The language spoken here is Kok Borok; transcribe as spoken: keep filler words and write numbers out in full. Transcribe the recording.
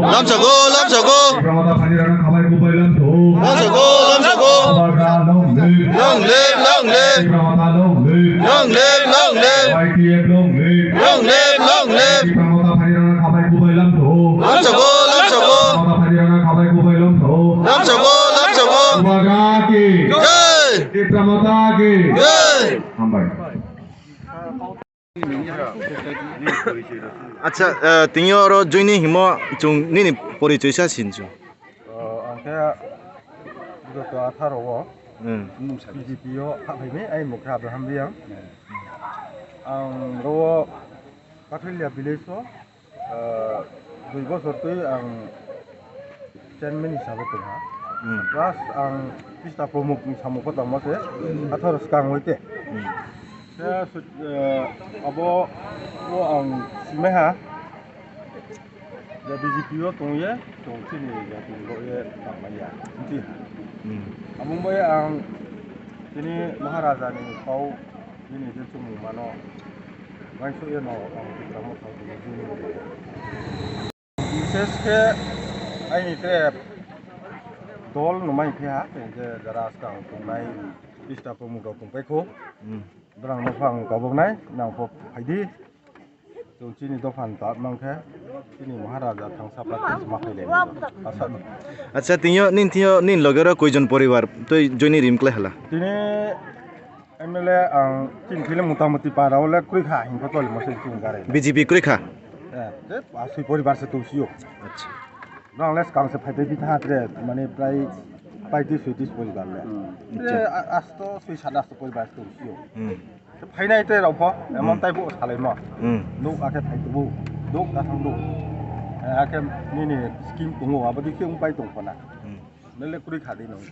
Lamsako, lamsako. Tipra Motha phaidi rana khabai kubai lamso. Lamsako, lamsako. Bagra long live. Long live, long live. Tipra Motha long live. Long live, long live. Y T F long live. Long live, long live. Tipra Motha phaidi rana khabai kubai lamso. Lamsako, lamsako. Tipra Motha phaidi rana khabai kubai lamso. Lamsako, lamsako. Bagra ki. Jai. Tipra Motha ki. Jai. Hambai. Acha, eh, tini oro joining himo chung nini porichoi sa sin chung. Oh, ang khe joto atharo o Hmm. B J P o kha phaimai, ai mokhe Abraham Riang. Ang ro Pathulia village o, eh, dui bosor twi ang chairman hisabe tongha. Hmm. Plus ang Krista Promuk ni samung kotangma se atharo skang hoite. Hmm. Khe, eh, abo o ang simaiha, je B J P o tongye, tong chini jati ni bo ye tangmaya. Nti. Hmm. Amung bai ang chini Maharaja ni kau, nini je chumung mano, bai so ye no ang tamo kau tini juni. Bises khe aini tre dol no mai phiya, je jara skang tongnai Krista Promuk rok tongpai kho. Hmm. Borang no phang kaboknai, nang pho phaidi. Chwng chini dophan tat mang khe, chini Maharaja thangsa practice ma khailai. Asa. Acha, tini yo, nin tini yo, nin loge ro koijon poribar twi joini rim klai hala? Tini M L A ang chini thile motamoti para o le kwrwi kha, hingkha toli mo se chwng gare. B J P kwrwi kha? Eh, je asui poribar se tong sio. Acha. Borang le skang se phai phai tha tre, mane prai paitris soitris poribar le. Hmm. Tre Acha. A-, asto soi sat asto poribar se tong sio. Hmm. Phainai tei rok pho, emon Hmm. taibo salaimo. Hmm. Nuk akhe phai tubu, nuk dathang nuk. Eh, akhe nini scheme tongo, abo dikhe wng pai tong phona. Hmm. Nele kwrwi kha di nung.